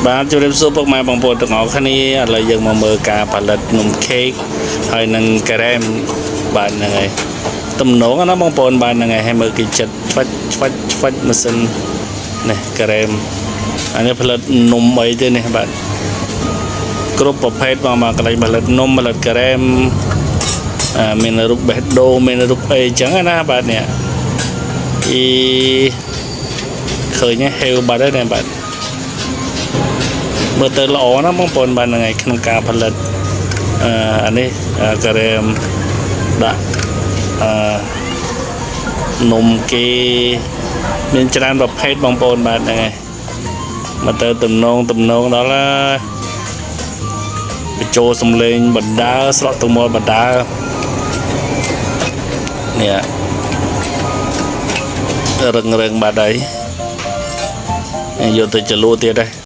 បាទជម្រាបសួរពុកម៉ែបងប្អូនទាំងអស់គ្នាឥឡូវយើងមកមើលការផលិតនំខេកហើយនឹងការ៉េមបាទហ្នឹងហើយទំនងណាបងប្អូនបាទហ្នឹងហើយហើយមើលគេចិត្តឆ្វាច់ឆ្វាច់ឆ្វាច់ម៉ាស៊ីននេះការ៉េមអានេះផលិតនំអីទេនេះបាទគ្រប់ប្រភេទបងបាទកន្លែងផលិតនំផលិតការ៉េមអាមានរូបបេះដូងមានរូបអីចឹងណាបាទនេះអីឃើញហេវបាត់ហើយណាបាទ មើលទៅល្អណាស់បងប្អូនបាទហ្នឹងហើយក្នុងការផលិតអឺអានេះការ៉េមដាក់អឺនំគេមានច្រើនប្រភេទបងប្អូនបាទហ្នឹងហើយមកទៅទំនងទំនងដល់ហើយបញ្ចូលសំឡេងបណ្ដើស្រក់ទឹកមាត់បណ្ដើនេះរឹងរឹងបាត់ហើយយកទៅចលួទៀតដែរ។